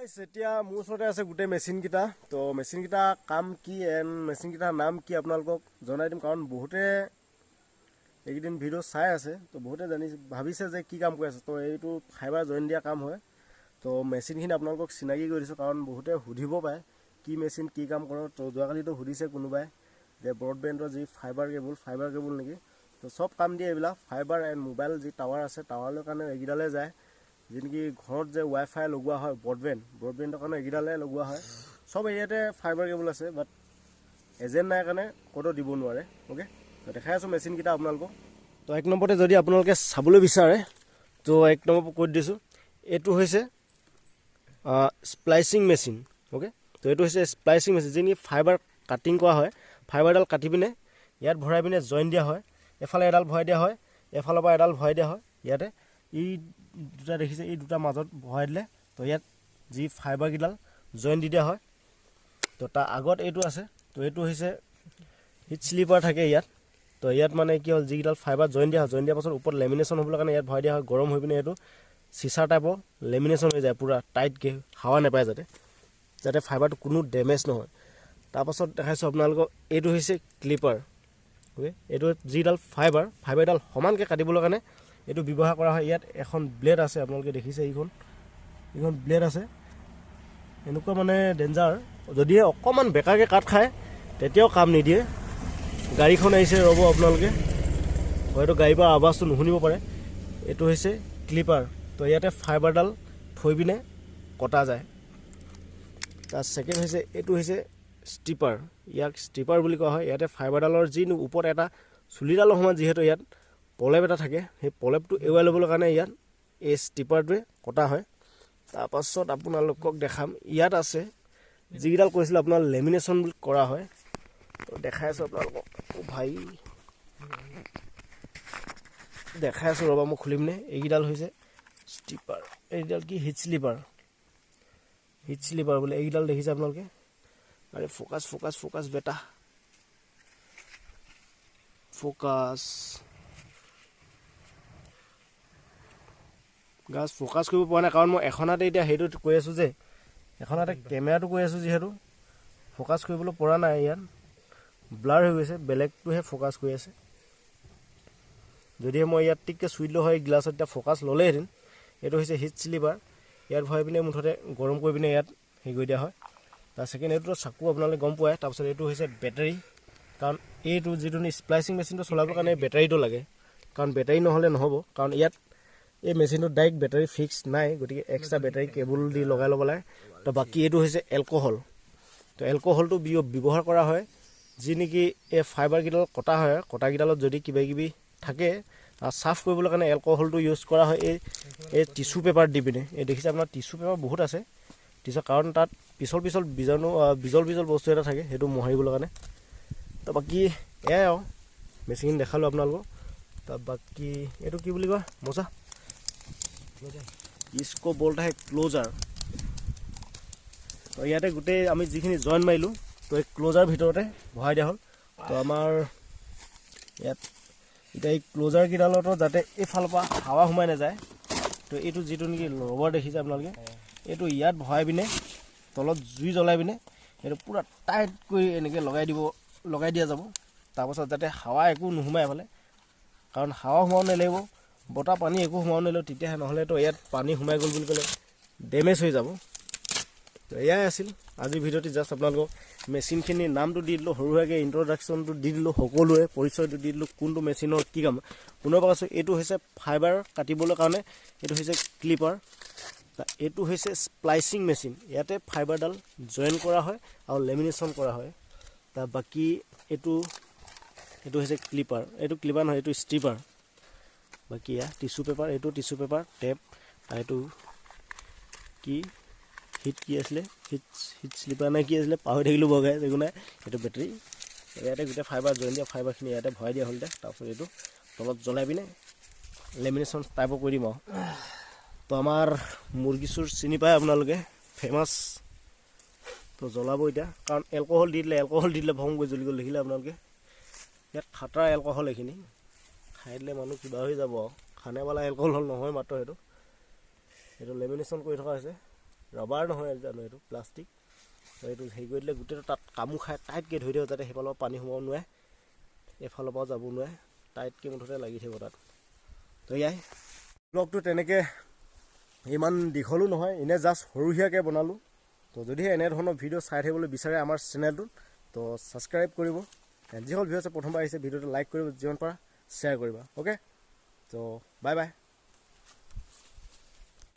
এতিয়া মোৰ ওচৰতে আছে গোটেই মেচিনকেইটা। তো মেচিনকেইটা কাম কি এণ্ড মেচিনকেইটাৰ নাম কি আপোনালোকক জনাই দিম, কাৰণ বহুতে এইকেইদিন ভিডিঅ' চাই আছে, তো বহুতে জানি ভাবিছে যে কি কাম কৰি আছে। তো এইটো ফাইবাৰ জইন দিয়া কাম হয়। তো মেচিনখিনি আপোনালোকক চিনাকি কৰি দিছোঁ, কাৰণ বহুতে সুধিব পাৰে কি মেচিন কি কাম কৰে। তো যোৱাকালিতো সুধিছে কোনোবাই যে ব্ৰডবেণ্ডৰ যি ফাইবাৰ কেবুল নেকি। তো চব কাম দিয়ে এইবিলাক ফাইবাৰ এণ্ড মোবাইল যি টাৱাৰ আছে, টাৱাৰৰ কাৰণে এইকেইডালে যায়। যি নেকি ঘৰত যে ৱাই ফাই লগোৱা হয়, ব্ৰডবেণ্ডৰ কাৰণে এইকেইডালে লগোৱা হয়। চব এৰিয়াতে ফাইবাৰ কেবুল আছে, বাট এজেণ্ট নাই কাৰণে ক'তো দিব নোৱাৰে। অ'কে, তো দেখাই আছোঁ মেচিনকেইটা আপোনালোকক। তো এক নম্বৰতে যদি আপোনালোকে চাবলৈ বিচাৰে, তো এক নম্বৰ কৈ দিছোঁ, এইটো হৈছে স্প্লাইচিং মেচিন। অ'কে, তো এইটো হৈছে স্প্লাইচিং মেচিন, যি নেকি ফাইবাৰ কাটিং কৰা হয়। ফাইবাৰডাল কাটি পিনে ইয়াত ভৰাই পিনে জইন দিয়া হয়। এফালে এডাল ভৰাই দিয়া হয়, এফালৰ পৰা এডাল ভৰাই দিয়া হয়। ইয়াতে এই দুটা দেখিছে, এই দুটা মাজত ভৰাই দিলে তো ইয়াত যি ফাইবাৰকেইডাল জইন দি দিয়া হয়। তো তাৰ আগত এইটো আছে, তো এইটো হৈছে হিট শ্লিপাৰ থাকে ইয়াত। তো ইয়াত মানে কি হ'ল, যিকেইডাল ফাইবাৰ জইন দিয়া হয়, জইন দিয়াৰ পাছত ওপৰত লেমিনেশ্যন হ'বলৈ কাৰণে ইয়াত ভৰাই দিয়া হয়। গৰম হৈ পিনে এইটো চিচাৰ টাইপৰ লেমিনেশ্যন হৈ যায়, পূৰা টাইটকৈ হাৱা নাপায়, যাতে ফাইবাৰটো কোনো ডেমেজ নহয়। তাৰপাছত দেখাইছোঁ আপোনালোকক, এইটো হৈছে ক্লিপাৰ। অ'কে, এইটো যিডাল ফাইবাৰডাল সমানকৈ কাটিবলৈ কাৰণে এইটো ব্যৱহাৰ কৰা হয়। ইয়াত এখন ব্লেড আছে, আপোনালোকে দেখিছে, এইখন ব্লেড আছে। এনেকুৱা মানে ডেঞ্জাৰ, যদিহে অকণমান বেকাকৈ কাট খায় তেতিয়াও কাম নিদিয়ে। গাড়ীখন আহিছে, ৰ'ব, আপোনালোকে হয়তো গাড়ীৰ পৰা আৱাজটো নুশুনিব পাৰে। এইটো হৈছে ক্লিপাৰ। তো ইয়াতে ফাইবাৰডাল থৈ পিনে কটা যায়। তাৰ ছেকেণ্ড হৈছে এইটো হৈছে ষ্ট্ৰিপাৰ, ইয়াক ষ্ট্ৰিপাৰ বুলি কোৱা হয়। ইয়াতে ফাইবাৰডালৰ যি ওপৰত এটা চুলিডালৰ সমান যিহেতু ইয়াত প্ৰলেপ এটা থাকে, সেই প্ৰলেপটো এৰুৱাই ল'বলৈ কাৰণে ইয়াত এই ষ্ট্ৰিপাৰটোৱে কটা হয়। তাৰপাছত আপোনালোকক দেখাম, ইয়াত আছে যিকেইডাল কৈছিলোঁ আপোনাৰ লেমিনেশ্যন বুলি কৰা হয়। তো দেখাই আছোঁ আপোনালোকক। অ' ভাই, দেখাই আছোঁ ৰ'বা, মই খুলিম নে। এইকেইডাল হৈছে ষ্ট্ৰিপাৰ, এইকেইডাল কি হিট শ্লিপাৰ বোলে। এইকেইডাল দেখিছে আপোনালোকে? আৰে ফ'কাছ ফ'কাছ ফ'কাছ বেটা, ফ'কাছ গাছ, ফ'কাছ কৰিব পৰা নাই, কাৰণ মই এখন হাতে এতিয়া সেইটো কৈ আছোঁ যে এখন হাতে কেমেৰাটো কৈ আছোঁ, যিহেতু ফ'কাছ কৰিবলৈ পৰা নাই, ইয়াত ব্লাৰ হৈ গৈছে, বেলেগটোহে ফ'কাছ কৰি আছে। যদিহে মই ইয়াত টিককৈ চুই দিলোঁ হয় গ্লাছত, এতিয়া ফ'কাছ ল'লেহেঁতেন। এইটো হৈছে হিট শ্লিপাৰ, ইয়াত ভৰাই পিনে মুঠতে গৰম কৰি পিনে ইয়াত হেৰি কৰি দিয়া হয়। তাৰ ছেকেণ্ড এইটোতো চাকু আপোনালোকে গম পোৱাই। তাৰপিছত এইটো হৈছে বেটাৰী, কাৰণ এইটো যিটো স্প্লাইচিং মেচিনটো চলাবৰ কাৰণে বেটাৰীটো লাগে, কাৰণ বেটাৰী নহ'লে নহ'ব। কাৰণ ইয়াত এই মেচিনটোত ডাইৰেক্ট বেটাৰী ফিক্স নাই, গতিকে এক্সট্ৰা বেটাৰী কেবুল দি লগাই ল'ব লাগে। তো বাকী এইটো হৈছে এলকহল। তো এলকহলটো ব্যৱহাৰ কৰা হয় যি নেকি এই ফাইবাৰকেইডাল কটা হয়, কটাকেইডালত যদি কিবা কিবি থাকে চাফ কৰিবলৈ কাৰণে এলকহলটো ইউজ কৰা হয়। এই টিচু পেপাৰ দি পিনে, এই দেখিছে আপোনাৰ টিচু পেপাৰ বহুত আছে টিচু, কাৰণ তাত পিছল পিছল বীজাণু, বিজল বিজল বস্তু এটা থাকে, সেইটো মোহাৰিবলৈ কাৰণে। তো বাকী এয়াই আৰু মেচিন দেখালোঁ আপোনালোকক। তো বাকী এইটো কি বুলি কয় মজা, इसको बोलता है ক্ল'জাৰ। তো ইয়াতে গোটেই আমি যিখিনি জইন মাৰিলোঁ, তো এই ক্ল'জাৰ ভিতৰতে ভৰাই দিয়া হ'ল। তো আমাৰ ইয়াত এতিয়া এই ক্ল'জাৰকেইডালতো যাতে এইফালৰ পৰা হাৱা সোমাই নাযায়, তো এইটো যিটো নেকি ৰবৰ দেখিছে আপোনালোকে, এইটো ইয়াত ভৰাই পিনে তলত জুই জ্বলাই পিনে এইটো পূৰা টাইট কৰি এনেকৈ লগাই দিয়া যাব। তাৰপাছত যাতে হাৱা একো নোসোমাই এইফালে, কাৰণ হাৱা সোমাব নালাগিব, বতাহ পানী একো সোমাব নালাগিব, তেতিয়াহে, নহ'লেতো ইয়াত পানী সোমাই গ'ল বুলি ক'লে ডেমেজ হৈ যাব। তো এয়াই আছিল আজিৰ ভিডিঅ'টি। জাষ্ট আপোনালোকক মেচিনখিনিৰ নামটো দি দিলোঁ, সৰু সুৰাকৈ ইণ্ট্ৰডাকশ্যনটো দি দিলোঁ, সকলোৰে পৰিচয়টো দি দিলোঁ, কোনটো মেচিনৰ কি কাম। পুনৰ কৈছোঁ, এইটো হৈছে ফাইবাৰ কাটিবলৈ কাৰণে, এইটো হৈছে ক্লিপাৰ, এইটো হৈছে স্প্লাইচিং মেচিন, ইয়াতে ফাইবাৰডাল জইন কৰা হয় আৰু লেমিনেশ্যন কৰা হয়। তাৰ বাকী এইটো হৈছে ক্লিপাৰ, এইটো ক্লিপাৰ নহয়, এইটো ষ্ট্ৰিপাৰ। বাকী এয়া টিচু পেপাৰ, এইটো টিচু পেপাৰ টেপ, আৰু এইটো কি হিট কি আছিলে, হিট শ্লিপাৰ নে কি আছিলে পাহৰি থাকিলোঁ বগাই, একো নাই। এইটো বেটেৰী, ইয়াতে গোটেই ফাইবাৰ জইন দিয়া ফাইবাৰখিনি ইয়াতে ভৰাই দিয়া হ'ল এতিয়া। তাৰপিছত এইটো তলত জ্বলাই পিনে লেমিনেশ্যন টাইপৰ কৰি দিম আৰু। তো আমাৰ মুৰ্গী চুৰ চিনি পায় আপোনালোকে, ফেমাছ। তো জ্বলাব এতিয়া, কাৰণ এলকহল দি দিলে ভং গৈ জ্বলি গ'ল, দেখিলে আপোনালোকে। ইয়াত খাতৰা এলকহল, এইখিনি খাই দিলে মানুহ কিবা হৈ যাব আৰু। খানেৱালা এলকহল নহয় মাত্ৰ, সেইটো লেমিনেশ্যন কৰি থকা হৈছে। ৰবাৰ নহয় জানো, এইটো প্লাষ্টিক। তো এইটো হেৰি কৰি দিলে গোটেইটো তাত কামোৰ খাই টাইটকৈ ধৰি দিব, যাতে সেইফালৰ পৰা পানী সোমাব নোৱাৰে, এইফালৰ পৰাও যাব নোৱাৰে, টাইটকৈ মুঠতে লাগি থাকিব তাত। তো এয়াই ব্লগটো, তেনেকৈ ইমান দীঘলো নহয়, এনেই জাষ্ট সৰুসীয়াকৈ বনালোঁ। তো যদিহে এনেধৰণৰ ভিডিঅ' চাই থাকিবলৈ বিচাৰে আমাৰ চেনেলটোত, তো ছাবস্ক্ৰাইব কৰিব। যিসকল ভিউ আছে, প্ৰথমবাৰ আহিছে, ভিডিঅ'টো লাইক কৰিব, যিমান পাৰা শ্বেয়াৰ কৰিবা। অ'কে, তো বাই বাই।